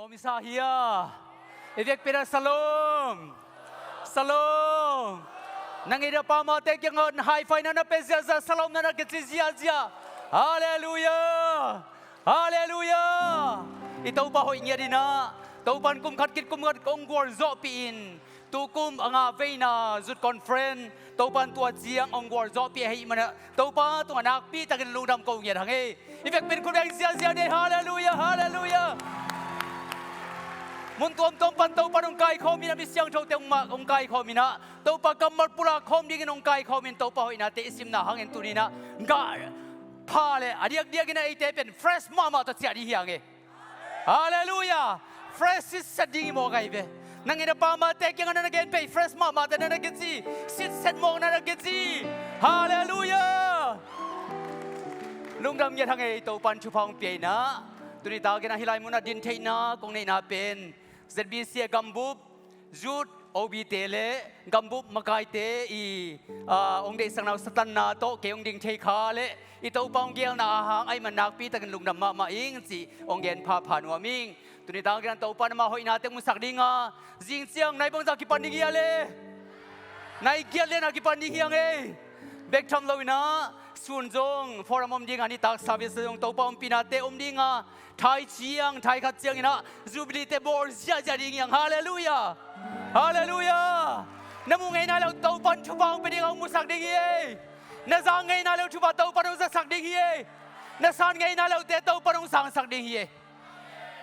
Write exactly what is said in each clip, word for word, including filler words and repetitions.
Om i sa hia? I vekpi-in ah salom. Salom. Nang i na pamate kiangah high five na na pia ziahziah, salom na na kici ziahziah. Halleluiah. Halleluiah. I Topa hoih ngiat in ah, Topa in kum khat khit kum khat hong gualzawhpih in, tu kum a ngah veina Youth Conference Topa in tua ciang hong gualzawhpih ahih manin ah Topa tungah nakpi takin lungdam ko ngiat hang ei. I vekpi-in khut beng ziahziah ni ei. Halleluiah, halleluiah. Mun tuamtuam pan Topa in hong kaikhawm in ah, mi siangthote hong mah, hong kaikhawm in ah, Topa kammal pulak khawm dingin hong kaikhawm in, Topa hoihnate i simna hangin tuni-in ah gah pha le a diakdiakin ah eite pen fresh mahmah tawh ciah ding hi hang ei. Halleluiah. Fresh sitset ding hi mawk ahi ve. Nang i na pamate kiangah na na gen pei, fresh mahmahte na na kici, sitset mawk na na kici. Halleluiah. Lungdam ngiat hang ei, Topa in thupha hong pia in ah. Tuni takin ah hih lai munah din theihna kong neihna pen Z B C a gambup, youth, O B te le gambup makaite i, ah, hong deihsakna uh satanna tawh kei hong ding thei kha le i Topa hong geelna a hang ahih man nakpi takin lungdam mahmah ing cih hong gen phapha nuam ing. Tuni takin ah Topa in ama hoihnate hong musak ding a, zing ciang nai bangzah kipan ding hi a le? Nai giat lian a kipan ding hi hang ei. Bek tham lo in ah sun zong forum om ding a, nitak service zong Topa ompihnate om ding a, thai ciang, thai khat ciangin ah Jubilee te bawl ziahziah ding hi hang. Halleluiah. Halleluiah. Na muh ngei nai lo Topa in thupha hong pia ding a, hong musak ding hi ei. Na za ngei nai lo thupha Topa in hong zasak ding hi ei. Na san ngei nai lote Topa in hong sangsak ding hi ei.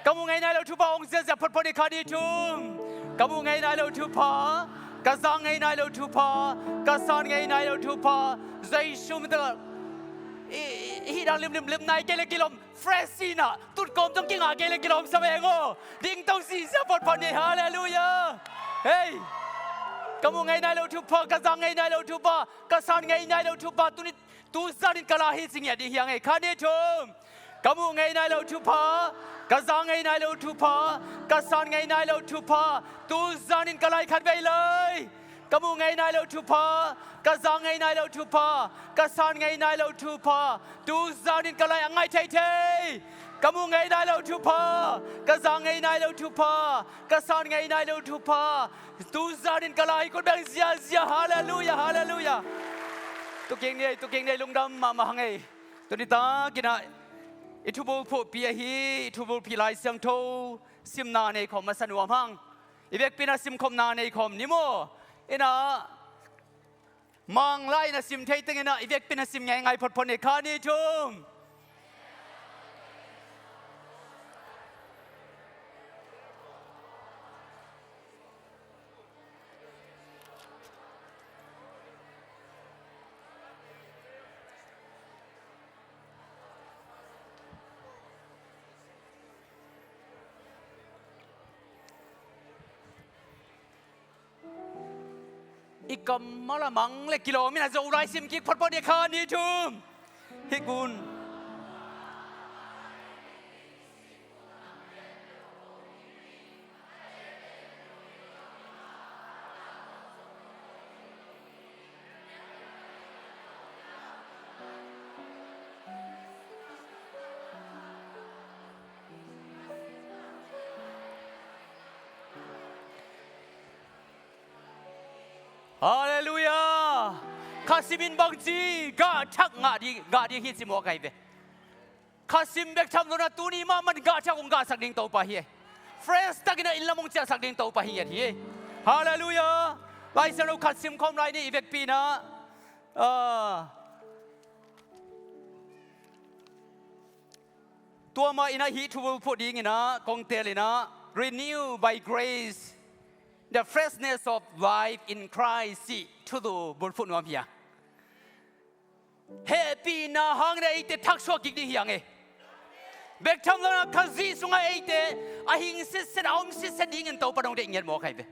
Ka muh ngei nai lo thupha hong ziahziah photphot ni, khat, nih, thum. Ka muh ngei nai lo thupha, ka za ngei nai lo thupha, ka san ngei nai lo thupha. Jesu min tawh i, i, hih dan limlim lem nai kei le kilawm. Fresh in ah tutkawm tawh kingah kei le kilawm sa veng aw. Dingto ziahziah photphot ni ei. Halleluiah. Hei. Ka muh ngei nai lo thupha, ka za ngei nai lo thupha, ka san ngei nai lo thupha. Tuni, tu zanin ka la hi ci ngiat ding hi hang ei. Khat, nih, thum. Ka muh ngei nai lo thupha, ka za ngei nai lo thupha, ka san ngei nai lo thupha. Tu zanin ka la hi khat vei lai. Ka muh ngei nai lo thupha, ka za ngei nai lo thupha, ka san ngei nai lo thupha. Tu zanin ka la hi a ngai theithei. Ka muh ngei nai lo thupha, ka za ngei nai lo thupha, ka san ngei nai lo thupha. Tu zanin ka la hi, khut beng ziahziah. Halleluiah, halleluiah. Tukik ni ei, tukik ni ei, lungdam mahmah hang ei. Tuni takin ah i thubulphuhpi ahi, i thubulphuh Lai Siangtho simna nei khawm masa nuam hang. I vekpi-in ah simkhopna nei khawm ni maw? In ah Manglai in ah sim thei tengin ah i vekpi-in ah sim ngeingai photphot ni ei. Khat, nih, thum. I kammal a mang le kilawm in ah Zolai sim kik photphot ni ei. Khat, nih, thum. Hih kun. Halleluiah. Kha simin bangci gah thak ngah ding, ngah ding hi ci mawk ahi ve. Kha sim bek tham lo-in ah tuni mahmah in gah thak hong gahsak ding Topa hi ei. Fresh takin ah inn lam hong ciahsak ding Topa hi ngiat hi ei. Halleluiah. Lai Siangtho khat sim khawm lai ni, i vekpi-in ah. Ah. Tua mah in ah hih thubulphuh dingin ah kong teel in ah, Renew by Grace, the freshness of life in Christ cih thubulphuh nuam hi a. Hehpihna hangin ah eite thaksuak kik ding hi hang ei. Bek tham lo-in ah Khazih sungah eite a hing sitset, a om sitset dingin Topa in hong deih ngiat mawk ahi ve.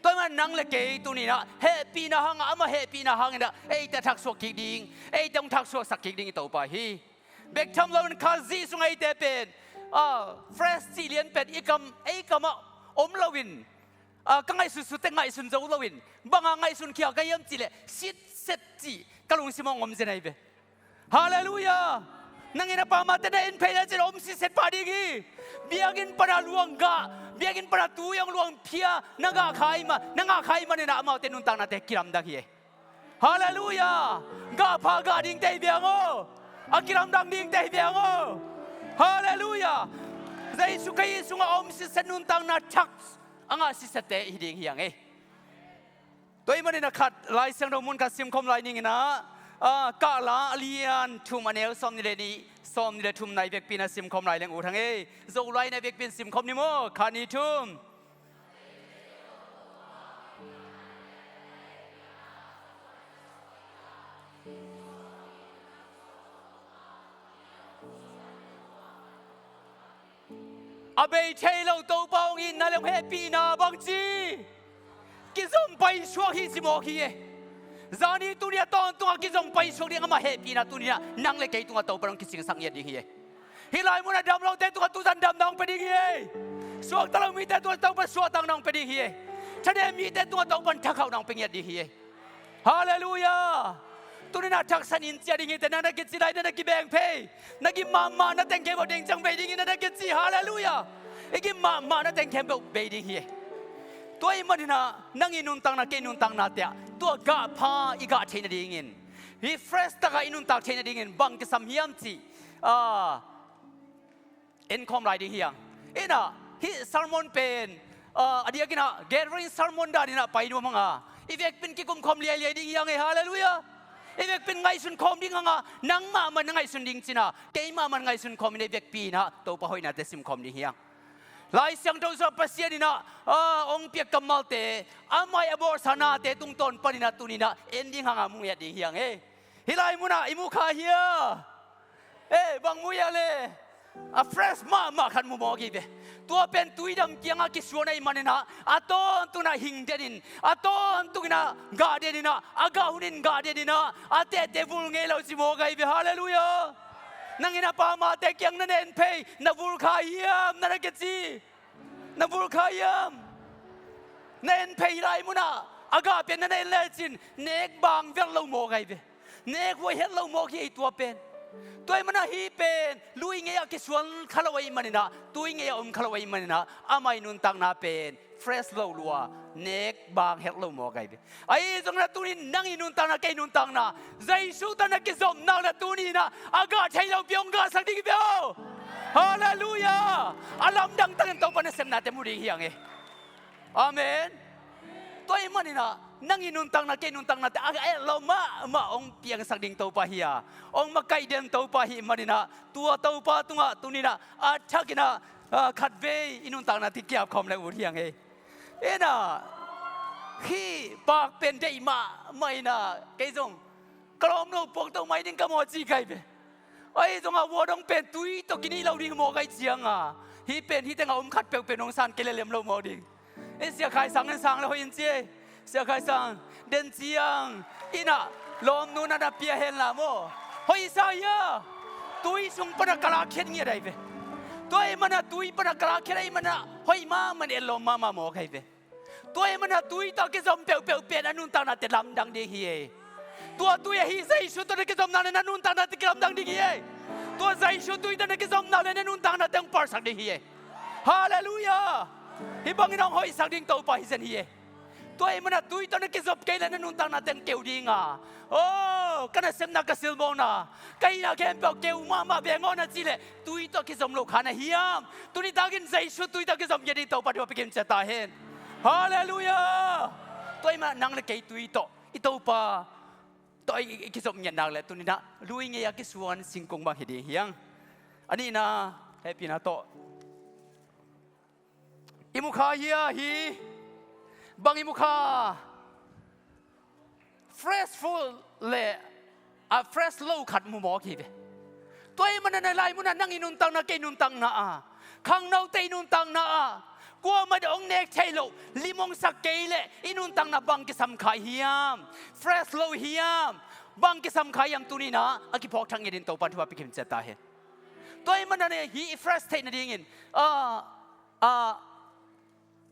Tua ahih manin nang le kei tuni-in ah hehpihna hangah, amah hehpihna hangin ah eite a thaksuak kik ding, eite hong thaksuaksak kik ding i Topa hi. Bek tham lo-in Khazih sungah eite pen, ah, fresh cih lian pen i kam, ei kamah om loin, ah, ka ngaihsutsut teh ngaihsun zo loin, bang a ngaihsun khia ka hiam cih leh sitset cih ka lungsimah hong om zen ahi ve. Halleluiah. Nang in a pamate na en phei na cin om sitset pah ding hi. Biakinn pana luang gah, biakinn pana tui hong luang phia, na gah kha ahih man, na ngah kha ahih manin ah amaute nuntaknate kilamdang hi. Halleluiah. Gah pha gah dingte hi beng aw. A kilamdang dingte hi beng aw. Halleluiah. Jesu Khrih sungah a om sitset nuntakna thak a ngah sitsette hi ding hi hang ei. Tua ahih manin a khat Lai Siangtho mun khat simkhawm lai ning in ah, ah, Kahla a lian thum a neu sawmnih le nih, sawmnih le thum nai vekpi in ah simkhawm lai leng ut hang ei. Zolai in ah vekpi in simkhawm ni maw, khat nih thum. A bei thei lo Topa hong itna le hong hehpihna bangci kizom paisuak hi ci mawk hi e. Zani tuni a tawntungah kizom paisuak ding amah hehpihna tuni-ah nang le kei tungah Topa hong kicingsak ngiat ding hi e. Hih lai munah dam lote tungah tuzan damna hong pia ding hi e. Suakta lo mite tungah Topa suahtakna hong pia ding hi e. Thanem mite tungah Topa in thakhauhna hong pia ngiat ding hi e. Halleluiah. Tuni-in ah thaksan in cia ding hi teh, na na kici lai, na na kibeng phei. Na gim mahmah na teng khempeuh ding ciang bei ding hi, na na kici. Halleluiah. I gim mahmah na teng khempeuh bei ding hi. Tua ahih manin ah nang i nuntakna, kei nuntaknate ah tua gah pha i gah theih nadingin, hih fresh takah i nuntak theih nadingin bang kisam hiam cih, ah, en khawm lai ding hi hang. In ah, hih sermon pen, ah, a diakin ah gathering sermon danin ah pai nuam hang a, i vekpi in kikum khawm liailiai ding hi hang e. Halleluiah. I vekpi in ngaihsun khawm ding hang a, nang mahmah na ngaihsun ding cin a, kei mahmah na ngaihsun khawm in i vekpi in ah Topa hoihnate sim khawm ding hi hang. Lai Siangtho sungah Pasian in ah, ah, hong piak kammalte, amah i a bawlsa nate tungtawn panin ah tuni-in ah en ding hang a, mu ngiat ding hi hang e. Hih lai munah i mu kha hia? Eh, bang mu hia le? A fresh mahmah khat mu mawk hi ve. Tua pen tuidam kiangah kisuan ahih manin ah, a tawntung in ah hing den in, a tawntung in ah gah den in ah, a gah hun in gah den in ah, a tehte vul ngei lo ci mawk ahi ve. Halleluiah. Nang in a pamate kiang na na en phei, na vul kha hiam, na na kici? Na vul kha hiam? Na en phei lai munah a gah pen na na en lecin nek bang velh lo mawk ahi ve. Nek huai het lo mawk hi ei tua pen. Tua ahih manin ah hih pen lui ngei-ah kisuan kha lo ahih manin ah, tui ngei-ah om kha lo ahih manin ah, amah i nuntakna pen fresh lo lua, nek bang het lo mawk ahi ve. Ahi zongin ah tuni-in nang i nuntakna, kei nuntakna Jesu tawh na kizopna le tuni-in ah a gah thei lopi hong gahsak ding hi ve aw. Halleluiah. A lamdang takin Topa nasepnate mu ding hi hang e. Amen. Tua ahih manin ah nang i nuntakna, kei nuntaknate a, a et lo mahmah hong piangsak ding Topa hi a, hong makaih den Topa ahih manin ah, tua Topa tungah tuni-in ah a thakin ah, ah, khatvei i nuntaknate kiap khawm le ut hi hang e. In ah, hih paak pen deih mahmah in ah, kei zong ka lawmnu puakto mai ding ka mawh ci ka hi ve. Ahi zongin ah vuadong pen tui tawh kinih lo ding mawk ahi ciangin, hih pen hih tengah om khat peuhpeuh nong san kei le lem lo mawk ding. In Sia Khai Sang in sang le hoih in ci e. Sia Khai Sang, den ciang in ah lawmnu na na pia hen la maw. Hoih sa hia? Tui sung pan ah ka lakkhiat ngiat ahi ve. Tua ahih manin ah tui pan ah ka lakkhiat ahih manin ah hoih mahmah in, et lawm mahmah mawk ahi ve. Tua ahih manin ah tui tawh a kizom peuhpeuh pen a nuntaknate lamdang ding hi e. Tua tui ahi Jesu tawh na kizom nak leh na nuntaknate kilamdang ding hi e. Tua Jesu tui tawh na kizom nak leh na nuntaknate hong palsak ding hi e. Halleluiah. Hih bangin hong hoihsak ding Topa hi zen hi e. Tua ahih manin ah tui tawh na kizop kei leh na nuntaknate hong keu ding a, oh, ka nasepna, ka silbawlna, ka hihna khempeuh keu mahmah veng aw na cih leh tui tawh kizom lo kha na hiam? Tuni takin Jesu tui tawh kizom ngiat ding Topa in thupha pia kim ciat ta hen. Halleluiah. Tua ahih manin ah nang le kei tui tawh i Topa tawh i, i kizop ngiat nak leh tuni-in ah lui ngei-a kisuan singkung bang hi ding hi hang. A nihna, hehpihna tawh i mu kha hia hih? Bang i mu kha? Fresh full le a fresh lo khat mu mawk hi ve. Tua ahih manin ah hih lai munah nang i nuntakna, kei nuntakna ah, khangnote i nuntakna ah, kuamah in hong nek thei loh lim hong sak kei leh i nuntakna bang kisam kha hiam? Fresh lo hiam? Bang kisam kha hiam? Tuni-in ah a kiphawk thak ngiat ding Topa in thupha pia kim ciat ta hen. Tua ahih manin ah hih i fresh theih nadingin, ah, ah,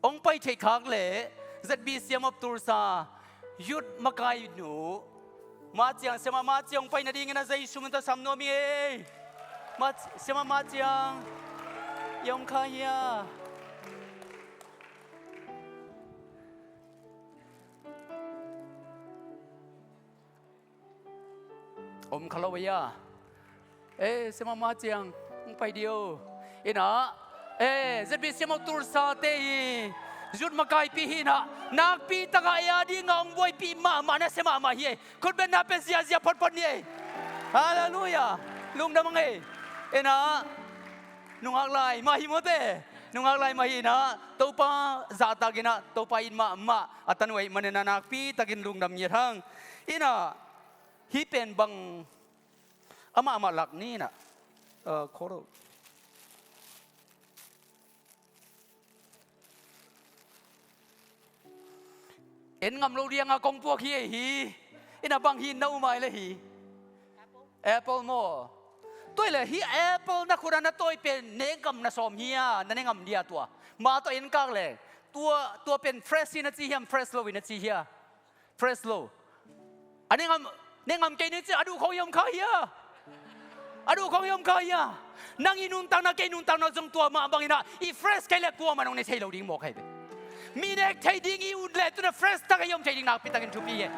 hong pai theih khak leh Z B C Amap Tulsa Youth makai nu Ma Ciang, Siamah Ma Ciang hong pai nadingin a Jesu min tawh sam nuam ing ei. Ma, Siamah Ma Ciang. Yom kha hia. Om kha lo a. Eh, siamah mah ciang hong pai dih o. Inah, eh, Z B C mah tulsate hi. Zut makaipi hi inah, nakpi takah ei a dingah hong buaipih mahmah na sia mahmah hi ei. Khutbetna pen ziazia photphot ni ei. Halleluiah. Lungdam ang ei. Inah, nungak lai mah hi mawte. Nungak lai mah hi inah, Topa zahtak inah, Topa it mahmah a tanu ahih manin ah nakpi takin lungdam ngiat hang. Inah, hih pen bang amah amah lak ni inah, uh, kholo. En ngam lo dianga kong puak hi ei hi. Inah bang hi na um ai le hi. Apple maw. Tua hi le hih apple na khut ah na tawi pen ne ngam na sawm hia, na ne ngam dia tua. Mah tawh en kak le. Tua, tua pen fresh hi na ci hiam, fresh lo hi na ci hia. Fresh lo. A ne ngam, ne ngam kei ni ci, a duh khong i om kha hia. A duh khong i om kha hia. Nang i nuntakna, kei nuntakna zong tua mah bang inah, i fresh kei le kuamah nong ne thei lo ding mawk hi ve. Mi nek thei ding i ut le tu-in ah fresh tak a i om thei ding nakpi takin thupi hi.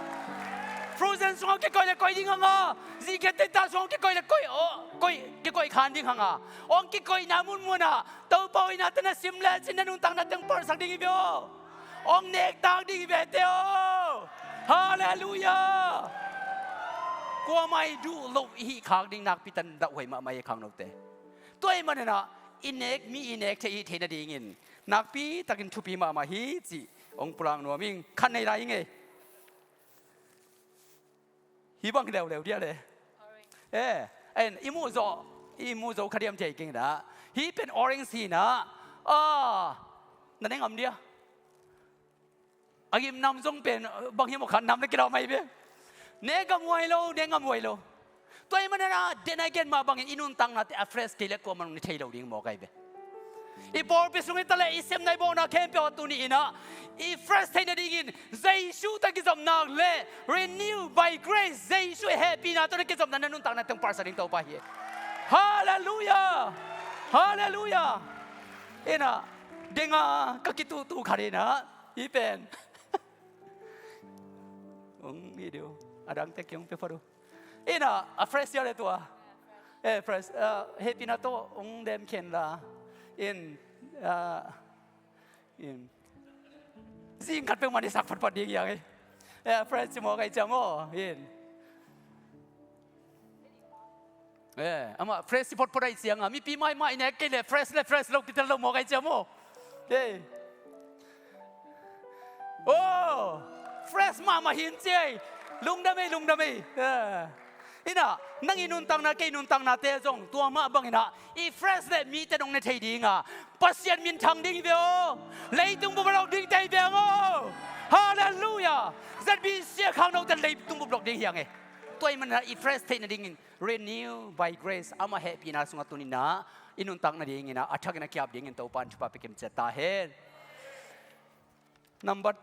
Frozen sungah kikoih le koih ding hang a. Zingkhiat teitang sungah kikoih le koih, oh, koih, kikoih khan ding hang a. Hong kikoihna munmun ah Topa hoihna tawh na sim lecin na nuntakna teng palsak ding hi ve aw. Hong nektak ding hi ve te aw. Halleluiah. Kuamah i duh loh i hih khak ding nakpi takin dauhuai mahmah hi khang note. Tua ahih manin ah i nek mi i nek thei i hih theih nadingin nakpi takin thupi mahmah hi cih hong pulak nuam ing. Khat nei lai ing ei. Hih bang leuleu dia le. Eh, en, i muh zawh, i muh zo kha diam thei keng dah. Hih pen orange hi inah. Ah, na ne ngam dia. A gimnam zong pen, bang hiam aw kha nam na kilau mai ve. Ne ngam huai lo, ne ngam huai lo. Tua ahih manin ah, den a i gen mah bangin i nuntaknate a fresh kei le kuamah nong ne thei lo ding mawk hi ve. I pawlpi sung hi ta le, i sepna i bawlna khempeuh ah tuni inah i fresh theih nadingin Jesu tawh kizopna le renew by grace, Jesu i hehpihna tawh na kizopna na nuntakna teng palsak ding Topa hi. Halleluiah. Halleluiah. Inah, denga ka kituhtuh khat inah, hih pen. Hong video a dangte kei hong pia phot uh. Inah, a fresh hia le tua. Eh, fresh, ah, hehpihna tawh hong dem khen la. In, ah, in. Zing khat peuhmah i sak photphot ding hi hang ei. Eh, fresh ci mawk hi ciam aw. In. Eh, amah fresh ci photphot ahih ciangin ah, mipi maimah i nek kei le fresh le fresh lo kitel lo mawk hi ciam aw. Eh. Oh, fresh mahmah hi in ci ei. Lungdam ei, lungdam ei. Eh. Inah, nang i nuntakna, kei nuntaknate zong tua mah bang inah i fresh le mite nong ne thei ding a, Pasian minthang ding hi ve aw. Leitung bup a lok dingte hi ve hang aw. Halleluiah. Z B C a khang note leitung bup lok ding hi hang ei. Tua ahih manin ah i fresh theih nadingin renew by grace, amah hehpihna sungah tuni inah i nuntak nadingin ah a thakin a kiap dingin Topa in thupha pia kim ciat ta hen. Number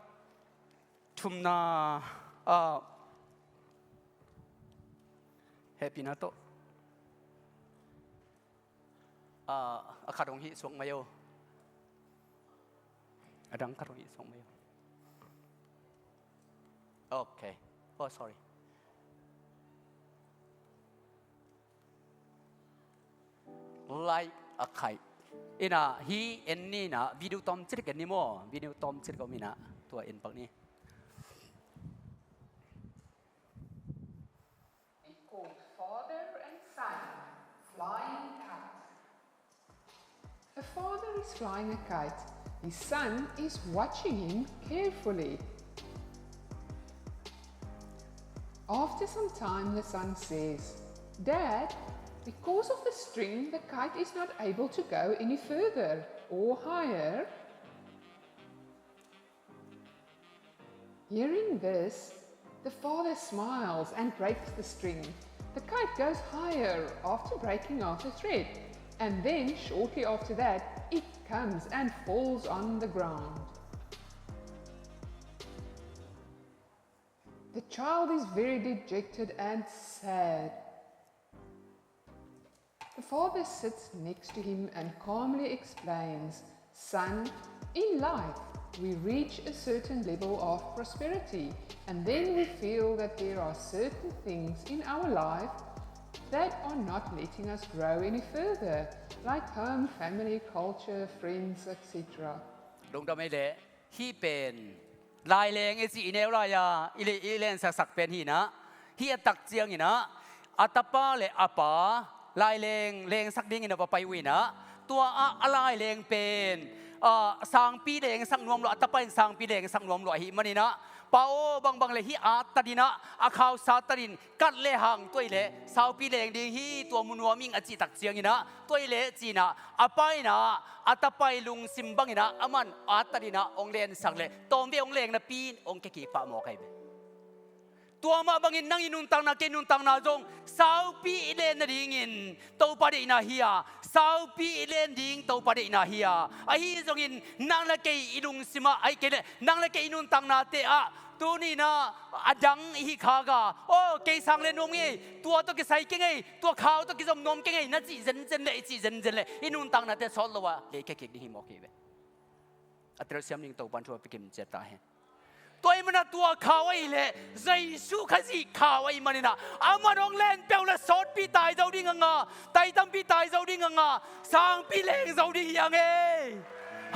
thumna, ah, hehpihna tawh, ah, a khat hong hih suak mai aw. A dang khat hong hih suak mai aw. Okay. Oh, sorry. Like a kite. Inah, hih en ni inah, video tawm citak en ni maw. Video tawm citak om inah, tua en pak ni. It's called Father and Son Flying Kite. A father is flying a kite. His son is watching him carefully. After some time, the son says, "Dad, because of the string, the kite is not able to go any further or higher." Hearing this, the father smiles and breaks the string. The kite goes higher after breaking off the thread, and then shortly after that, it comes and falls on the ground. The child is very dejected and sad. The father sits next to him and calmly explains, "Son, in life, we reach a certain level of prosperity, and then we feel that there are certain things in our life that are not letting us grow any further, like home, family, culture, friends, et cetera" ลงดำไม่เละ hih pen laileng i cih i neu lai-a i le-, i lensaksak pen hi-in ah, hih a tak ciangin ah a tapa le a pa laileng lengsak dingin a va pai uh in ah, tua ah a laileng pen, ah, sangpi lengsak nuam lua, a tapa in sangpi lengsak nuam lua ahih manin ah, pa aw, bangbang le hih at tadin ah, a khausa tadin kat le hang, tua hi leh saupi leng ding hi, tua mu nuam ing a cih tak ciangin ah, tua hi leh ci-in ah a pa in ah a tapa i lungsim bangin ah aman at tadin ah hong lensak leh tawmvei hong leng napi-in hong kia kik pah mawk ahi ve. Tua mah bangin nang i nuntakna, kei nuntakna zong saupi i len nadingin Topa deihna hi a, saupi i len ding Topa deihna hi a, ahi zongin nang le kei i lungsim ah, ahih kei leh nang le kei i nuntaknate ah tuni-in ah a dang i hih khak a, aw, kei sang le nuam ngei, tua tawh kisai kei ngei, tua khau tawh kizom nuam kei ngei, na cih zenzen leh, i cih zenzen leh i nuntaknate sawt lo a lei kia kik ding hi mawk hi ve. A telsiam ding Topa'n thu a pia kim ciat ta hen. Tua ahih manin ah tua khau ahih leh Jesu Khazih khau ahih manin ah, aman hong len peuh leh sawtpi tai zo ding a ngah, tai tampi tai zo ding a ngah, sangpi leng zo ding hi hang ei.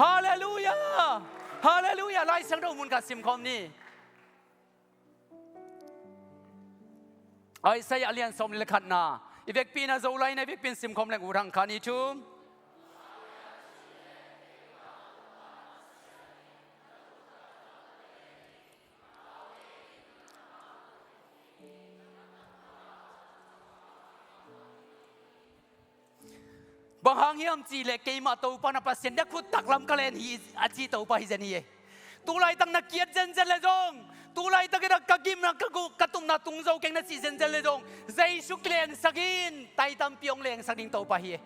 Halleluiah. Halleluiah. Lai Siangtho mun khat sim khawm ni. Isaiah a lian sawm le khatna, i vekpi-in ah Zolai-in ah i vekpi-in sim khawm leng ut hang, khat, nih, thum. Bang hang hiam cih leh keimah Topa na Pasian, na khut taklam ka len hi a ci Topa hi zen hi ei. Tu laitak na kiat zenzen leh zong, tu laitak in ah ka gim, na ka gu-, ka tupna tung zo keng na cih zenzen leh zong, Jesu kilensak in, tai tampi hong lengsak ding Topa hi ei.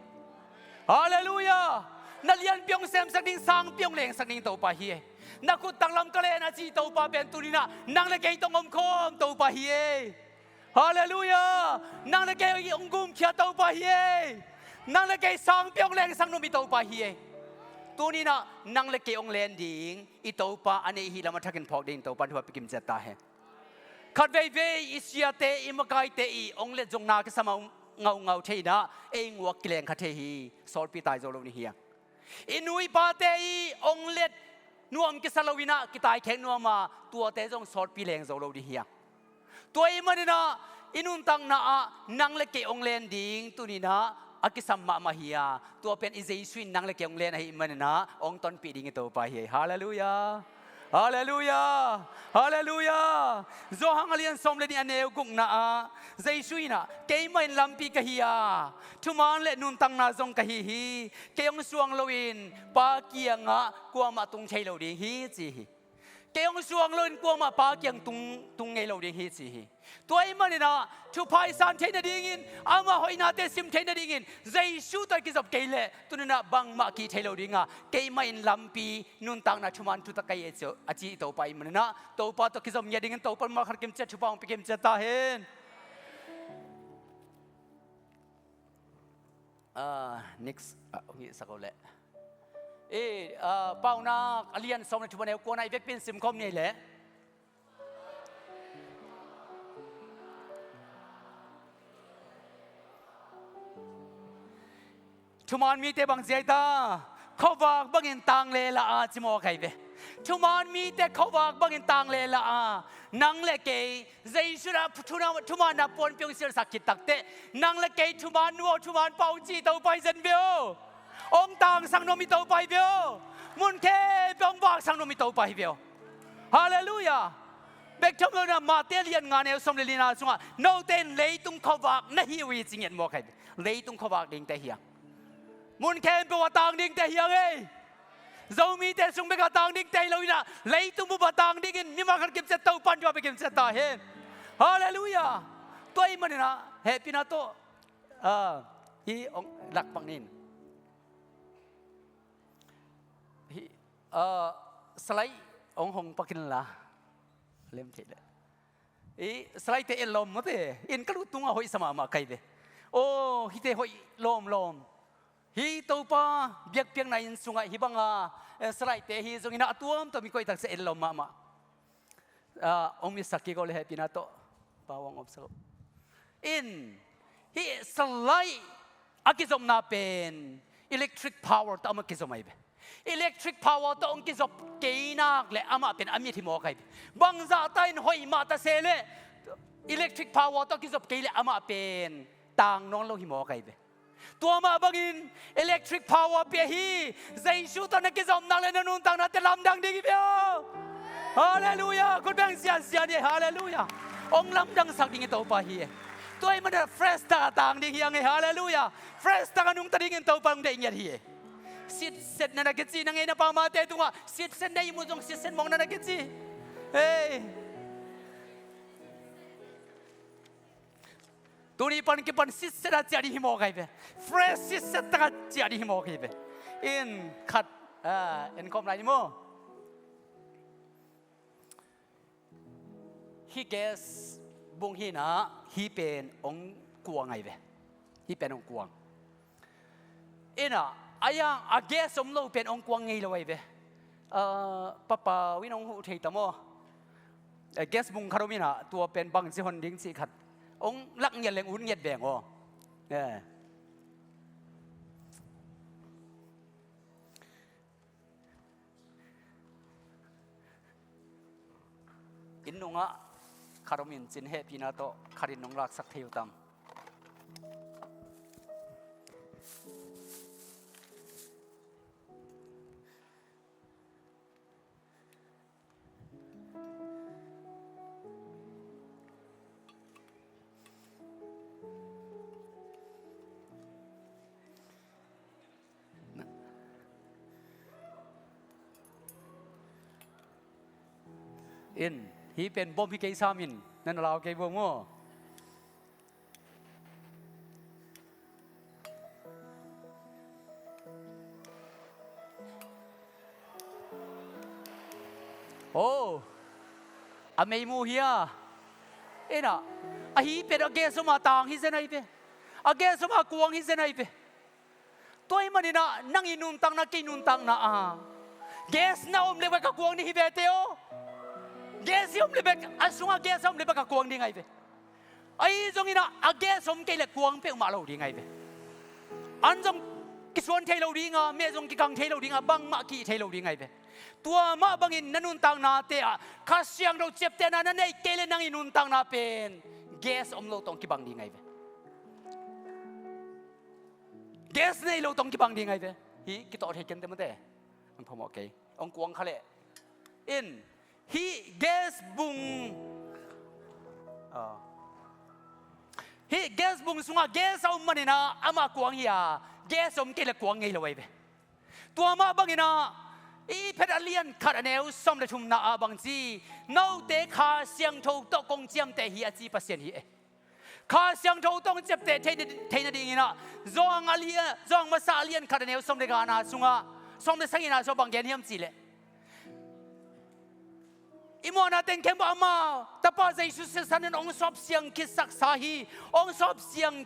Halleluiah. Na lianpi hong semsak ding, sangpi hong lengsak ding Topa hi ei. Na khut taklam ka len a ci Topa pen tuni-in ah nang le kei tawh hong omkhawm Topa hi ei. Halleluiah. Nang le kei hong gumkhia Topa hi ei. Nang le kei sangpi hong lengsak nuam i Topa hi ei. Tuni-in ah nang le kei hong len ding i Topa a neih hi lam a thakin phawk ding Topa'n thu a pia kim ciat ta hen. Khat veivei i siate, i makaite i hong let zong na kisam a ngaungau thei-in ah ei nguak kileng kha thei hi, sawtpi tai zo lo ni hi hang. I nu i pate i hong let nuam kisa lo-in ah kitaikhek nuam a, tuate zong sawtpi leng zo lo ding hi hang. Tua ahih manin ah i nuntakna ah nang le kei hong len ding tuni-in ah a kisam mahmah hi a, tua pen i Jesu in nang le kei hong len ahih manin ah hong tonpih ding i Topa hi ei. Halleluiah. Halleluiah. Halleluiah. Johan a lian sawm le nih a neu gukna ah Jesu in ah, "Keimah in lampi ka hi a, thuman le nuntakna zong ka hi hi. Kei hong suang loin Pa kiangah kuamah tung thei lo ding hi," ci hi. "Kei hong suang loin kuamah Pa kiang tung, tung ngei lo ding hi," ci hi. Tua ahih manin ah thupha i san theih nadingin, ama hoihnate sim theih nadingin Jesu tawh i kizop kei leh tuni-in ah bangmah kih thei lo ding a, "Keimah in lampi, nuntakna, thuman, thutak ka hi hi," a ci i Topa ahih manin ah Topa tawh kizom ngiat dingin Topa'n mah khat kim ciat, thupha hong pia kim ciat ta hen. Ah, next, ah, hong hihsak o leh. Eh, ah, Paunak a lian sawm le thum a neu kuana, i vekpi-in sim khawm ni ei leh. Thuman mite bang ci ai ta? Khuavak bangin tang le la a, ci mawk ahi ve. Thuman mite khuavak bangin tang le la a, nang le kei Jesu in ah thu-, thumanna puanpi hong sialsak khit takteh, nang le kei thuman nu aw, thuman pa aw ci Topa hi zen ve aw. Hong tangsak nuam i Topa hi ve aw. Mun khempeuh hong vaksak nuam i Topa hi ve aw. Halleluiah. Bek tham lo-in ah Mate a lian nga, neu sawm le lina sungah, "Note in leitung khuavak na hi uh hi," ci ngiat mawk ahi ve. Leitung khuavak dingte hi hang. Mun khempeuh a tang dingte hi hang ei. Zomite sung bek a tang dingte hi lo-in ah, leitung bup a tang dingin mimal khat kim ciat Topa'n thu a pia kim ciat ta hen. Halleluiah. Tua ahih manin ah hehpihna tawh, ah, hih hong lak pak ni. Hih, ah, slide hong hong pak inla, lem theih leh. Hih slide-te en lawm mawte, en ka lut tungah hoih sa mahmah ka hi ve. Aw, hihte hoih lawmlawm. Hih Topa biakpiakna inn sungah hih banga, eh, salaite hi zongin a tuamtuam i koih taksa en lawm mahmah. Ah, hong mitsak kik o le hehpihna tawh. Pa hong omsak o. In, hih salai a kizopna pen electric power tawh amah kizom ahi ve. Electric power tawh hong kizop kei nak le amah pen a mit hi mawk ahi ve. Bangzah ta in hoih mah ta se le electric power tawh kizop kei le amah pen tang nawn lo hi mawk ahi ve. Tua mah bangin electric power pia hi. Jesu tawh na kizom nak le na nuntakna te lamdang ding hi ve aw. Halleluiah. Khut beng siansian hi. Halleluiah. Hong lamdangsak ding i Topa hi. Tua ahih manin fresh taka tang ding hi ang e. Halleluiah. Fresh taka nungta dingin Topa hong deih ngiat hi. Sitset na na kici, na ngei na pamate tungah sitset na ihmu zong sitset mawk na na kici. Hei. Tuni pan kipan sitset a ciah ding hi mawk ahi ve. Fresh sitset taka ciah ding hi mawk ahi ve. In khat, ah, en khawm lai ni maw. Hih gas bung hi na, hih pen hong kuang ahi ve. Hih pen hong kuang. Ina, a yang a gas om lo pen hong kuang ngei lo ahi ve. Ah, Papa win hong huh thei ta maw. Eh, gas bung khat om ina, tua pen bang ci hon ding cih khat. Hong lak ngiat leng ut ngiat veng aw. Eh. Inn nungah khat om in cin hehpihna tawh khat in nong laksak thei uh tam. In, hih pen bom hi kei sam in, na na lau kei bom aw. Oh, a meimu hi a. Ina, ahi pen a gas om a tang hi zen ahi ve. A gas om a kuang hi zen ahi ve. Tua ahih manin ah, nang i nuntakna, kei nuntakna ah gas na om le bek a kuang ding hi ve te aw. Gas i om le bek, a sungah gas a om le bek a kuang ding ahi ve. Ahi zongin ah, a gas om kei le kuang peuhmah lo ding ahi ve. An zong kisuan thei lo ding a, meh zong kikang thei lo ding a, bangmah kihih thei lo ding ahi ve. Tua mah bangin na nuntaknate ah Kha Siangtho ciaptehna na neih kei le nang i nuntakna pen gas om lo tawh kibang ding ahi ve. Gas nei lo tawh kibang ding ahi ve. Hih kitawh thei kei te mate. Ang phamawh kei. Hong kuang kha leh. In, hih gas bung, ah, hih gas bung sungah gas a om manin ah amah kuang hi a, gas om kei le kuang ngei lo ahi ve. Tua mah bangin ah, i Phet a lian khat a neu sawm le thumna ah bang ci, note Kha Siangtho tawh kong ciamteh hi a ci Pasian hi e. Kha Siangtho tawh hong ciapteh theih, theih nadingin ah, Johan a lia-, Johan masa a lian khat a neu sawm le ngana sungah, sawm le sagihna sungah bang gen hiam cih leh, i mawhna teng khempeuh ama Tapa Jesu sisan in hong sawp siang khitsaksa hi, hong sawp siang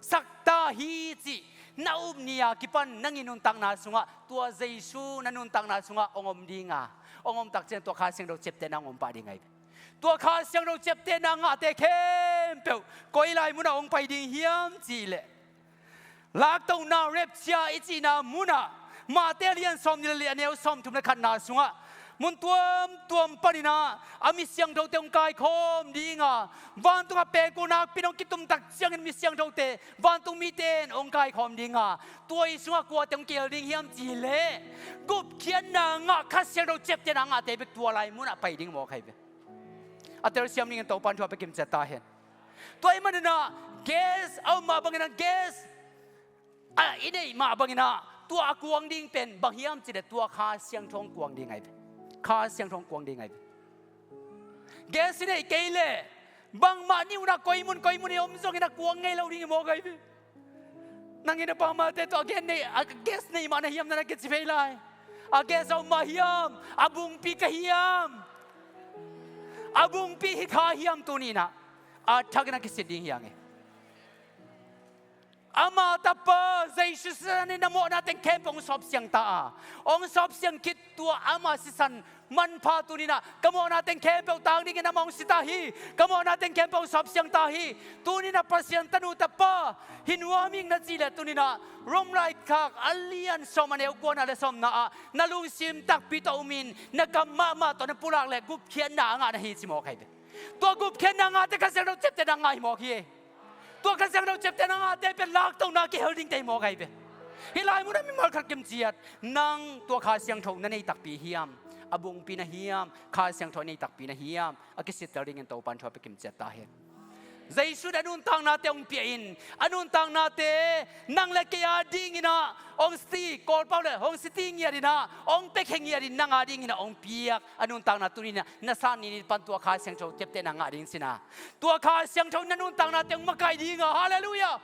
sak ta hi cih na up ni a kipan nang i nuntakna sungah tua Jesu na nuntakna sungah hong om ding a, hong om tak ciang tua Kha Siangtho ciaptehna hong om pah ding ahi ve. Tua Kha Siangtho ciaptehna ngahte khempeuh koi lai munah hong pai ding hiam cih leh, laktohna, rapture i cihna munah, Mate a lian sawmnih le li a neu sawmthum le khatna sungah, mun tuamtuam panin ah a mi siangthote hong kaikhawm ding a, vantungah pekul nakpi in hong kitum tak ciangin mi siangthote vantung mite in hong kaikhawm ding a, tua i sungah kuate hong kihel ding hiam cih leh, gupkhiatna ngah, Kha Siangtho ciaptehna ngahte bek tua lai munah pai ding mawk ahi ve. A telsiam dingin Topa'n thu a pia kimciat ta hen. Tua ahih manin ah gas a om mah bangin ah, gas a i neih mah bangin ah, tua a kuang ding pen bang hiam cih leh tua Kha Siangtho hong kuang ding ahi ve. Kha Siangtho hong kuang ding ahi ve. Gas i neih kei leh, bangmah ni un ah koi mun koi mun i om zongin a kuang ngei lo ding hi mawk ahi ve. Nang in a pamate tawh a gas nei, a gas nei mah na hiam na na kici phei lai. A gas a om mah hiam, a bungpi ka hiam. A bungpi hi kha hiam tuni in ah, a thakin a kisit ding hi ang e. Ama tapa Jesu sisan in a mawhna teng khempeuh hong sawpsiang ta a, hong sawpsiang khit tua ama sisan manpha tuni-in ah ka mawhna teng khempeuh tang dingin amah hong si ta hi. Ka mawhna teng khempeuh hong sawpsiang ta hi. Tuni-in ah Pasian tanu tapa hi nuam ing na cih leh tuni-in ah Rom laikhak a lian sawm a neu kuana le sawmna ah na lungsim takpi tawh um in na kam mahmah tawh na pulak leh gupkhiatna a ngah na hi ci mawk ahi ve. Tua gupkhiatna a ngahte Kha Siangtho ciaptehna a ngah hi mawk hi. Tua Kha Siangtho ciaptehna a ngahte pen laktohna kihel dingte hi mawk ahi ve. Hih lai munah mimal khat kimciat, nang tua Kha Siangtho na nei takpi hiam? A bungpi na hiam? Kha Siangtho a nei takpi na hiam? A kisittel dingin Topa'n thu a pia kimciat ta hen. Jesu in a nuntaknate hong pia in, a nuntaknate nang le kei a dingin ah hong si, Kawlpau le hong si ti ngiat in ah, hong pia khe ngiat in nang a dingin ah hong piak a nuntakna tuni-in ah na san ni ni pan tua Kha Siangtho ciaptehna ngah ding cihna. Tua Kha Siangtho in na nuntaknate hong makaih ding a, halleluiah.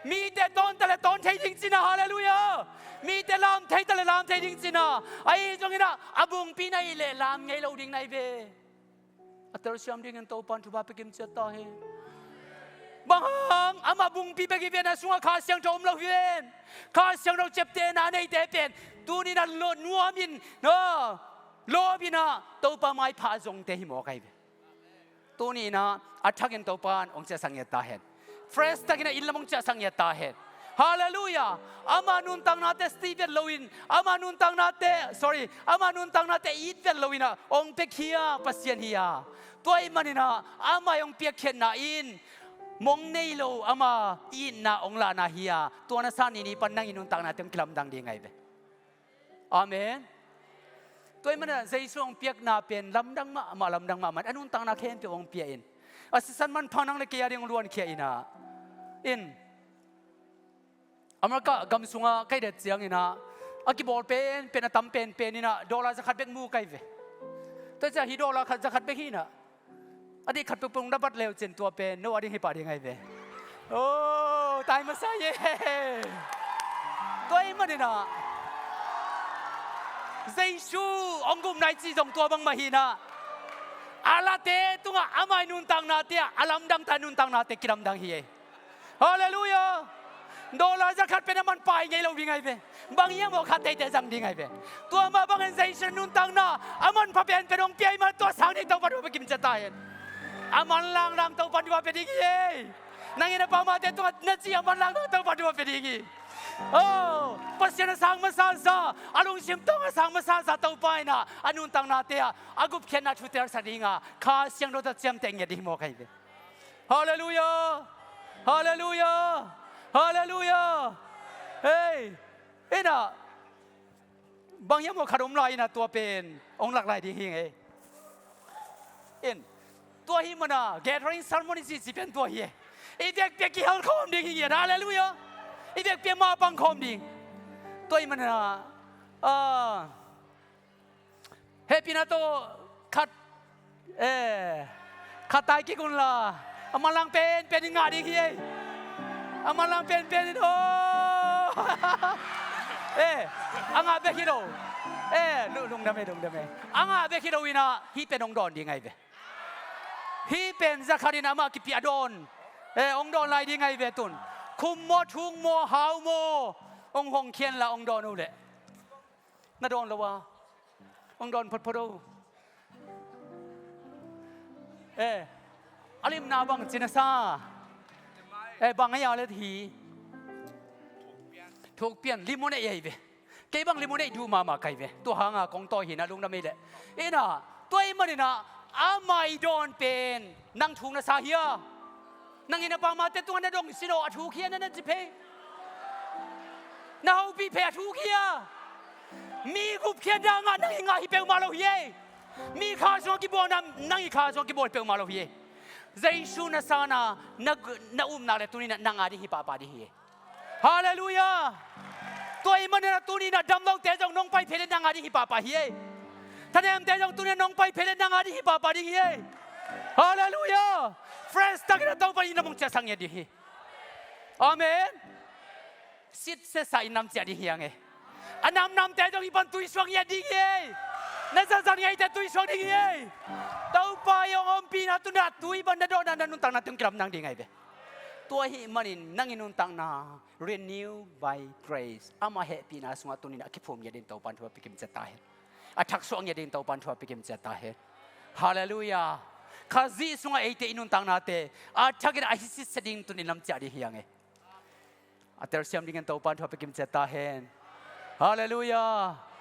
Mite tawn ta leh tawn thei ding cihna, halleluiah. Mite lam thei ta leh lam thei ding cihna. Ahi zongin ah a bungpi na hih leh lam ngei lo ding na hi ve. A telsiam dingin Topa'n thupha pia kimciat ta hen. Bang hang amah bungpi bek hi ven, a sungah Kha Siangtho om lo hi ven. Kha Siangtho ciaptehna a neite pen tuni-in ah lo nuam in, no, lawp in ah Topa maipha a zongte hi mawk ahi ve. Tuni-in ah a thakin Topa'n hong ciahsak ngiat ta hen. Fresh takin ah inn lam hong ciahsak ngiat ta hen. Halleluiah. Ama nuntaknate si vet loin, ama nuntaknate, sorry, ama nuntaknate it vet loin ah hong piakhia Pasian hi a. Tua ahih manin ah ama hong piakkhiatna in mong nei lo ama itna hong lahna hi a. Tua na san ni ni pan nang i nuntaknate hong kilamdang ding ahi ve. Amen. Tua ahih manin ah Jesu hong piakna pen lamdang mahmah, lamdang mahmah. A nuntakna khempeuh hong pia in, a sisan manpha nang le kei a ding hong luankhia in ah, in America gam sungah ka hi det ciangin ah a kibawl penpen, a tam penpen in ah dollar za khat bek mu ka hi ve. Tua ciang hih dollar khat, za khat bek hi in ah a diak khat peuhpeuh na bat le uh cin tua pen no a ding hi pah ding ahi ve. Oh, tai masa hi e. Tua ahih manin ah Jesu hong gupna i cih zong tua bangmah hi in ah, a late tungah ama i nuntaknate ah a lamdangte a nuntaknate kilamdang hi e. Halleluiah. Dollar za khat pen a manpha hi ngei lo ding ahi ve. Bang hiam aw, khat teitei zang ding ahi ve. Tua mah bangin Jesu nuntakna a manpha penpen hong pia ahih manin tua sang ding Topa'n thupha pia kimciat ta hen. A manlanglang Topa'n thupha pia ding hi e. Nang in a pamate tungah na ci a manlanglang Topa'n thupha pia ding hi. Oh, Pasian a sang masasa, a lungsim tawh a sang masasa Topa in ah a nuntaknate ah a gupkhiatna thu telsak ding a, Kha Siangtho tawh ciamteh ngiat ding hi mawk ahi ve. Halleluiah. Halleluiah. Halleluiah. Hei, in ah bang hiam aw, khat om lai in ah tua pen hong lak lai ding hi ing e. In, tua ahih manin ah gathering sermon i cihcih pen tua hi e. I vekpi a kihel khawm ding hi ngiat, halleluiah. I vekpi a mapang khawm ding. Tua ahih manin ah, ah, hehpihna tawh khat, eh, khat tai kik un la, a manlang penpen in ngah ding hi e. A manlang penpen in, oh. Eh, a ngah bek hi lo. Eh, lu-, lungdam e, lungdam e. A ngah bek hi lo in ah hih pen hong dawn ding ahi ve. Hih pen za khat in amah kipiah dawn, eh, hong dawn lai ding ahi ve tun. Khum maw, thuk maw, hau maw, hong hong khian la hong dawn uh leh. Na dawn lo a, hong dawn photphot o. Eh, a limna bang ci na sa? Eh, bang a ya le hi. Thuk pian, lemonade ahi ve. Kei bang lemonade duh mahmah ka hi ve. Tua hanga kong tawi hi na lungdam ei leh. Ina, tua ahih manin ah, ama i dawn pen nang thuk na sa hia? Nang in a pamate tungah na dong sin aw, a thuk hia na na ci phei? Na hopih phei, a thuk hia? Mi gupkhiatna ngah nang i ngah hi peuhmah lo hi ei. Mi kha sungah kibawlna nang i kha sungah kibawl hi peuhmah lo hi ei. Jesu na san a, na, na upna le tuni-in ah nang a ding hi pahpah ding hi ei. Halleluiah. Tua ahih manin ah tuni-in ah damlote zong nong pai phei leh nang a ding hi pahpah hi ei. Thanemte zong tuni-in ah nong pai phei leh nang a ding hi pahpah ding hi ei. Halleluiah. Fresh takin ah Topa in na mong ciahsak ngiat ding hi. Amen. Sitsia sa in nam ciah ding hi hang ei. A namnamte zong hih pan tuisuak ngiat ding hi ei. Na zatzan ngeite tuisuak ding hi ei. Topa i hong ompihna tuni-in ah tui bang na dawhna na nuntakna tungah kilamdang ding ahi ve. Tua ahih manin nang i nuntakna renew by grace, ama hehpihna sungah tuni-in a kiphum ngiat ding Topan thu a pikim ciat ta hen. A thaksuak ngiat ding Topan thu a pikim ciat ta hen. Halleluiah. Khazih sungah eite i nuntaknate a thakin a hi sitset ding tuni-in lam ciah ding hi hang e. A telsiam dingin Topan thu a pikim ciat ta hen. Halleluiah.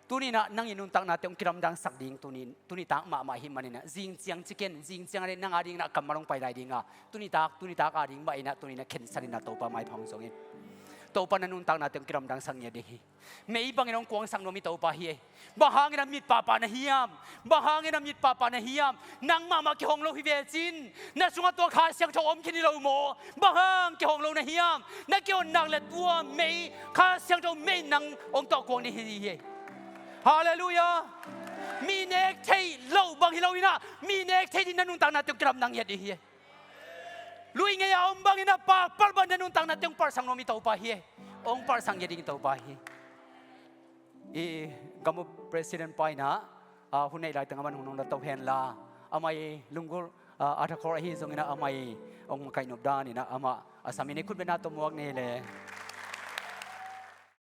Tuni-in ah nang i nuntaknate hong kilamdangsak ding tuni, tuni tak mahmah ahih manin ah, zing ciang ci ken, zing ciang a ding nang a dingin ah kammal hong pai lai ding a, tuni tak, tuni tak a ding mah in ah tuni-in ah khensan in ah Topa maipha hong zong in. Topa na nuntaknate hong kilamdangsak ngiat ding hi. Mei bangin hong kuangsak nuam i Topa hi e. Bang hangin a mit pahpah na hiam? Bang hangin a mit pahpah na hiam? Nang mahmah kihong lo hi ve cin, na sungah tua Kha Siangtho om khin hi lo maw? Bang hang kihong lo na hiam? Na kihon nak le tua mei, Kha Siangtho mei nang hong tawh kuang ding hi hi. Halleluiah. Mi nek thei lo bang hi lo in ah, mi nek thei ding na nuntaknate hong kilamdang ngiat ding hi. Lui ngei a om bangin a pakpal bang na nuntaknate hong palsak nuam i Topa hi e. Hong palsak ngiat ding i Topa hi. I gam uh president pa in ah, a, hun neih laitang aman hun hong na to hen la, amah i lunggulh, a, a thakhor ahi zongin ah amah i hong makaih nop dan in ah amah a sam in i khut beng na tawh muak ni le.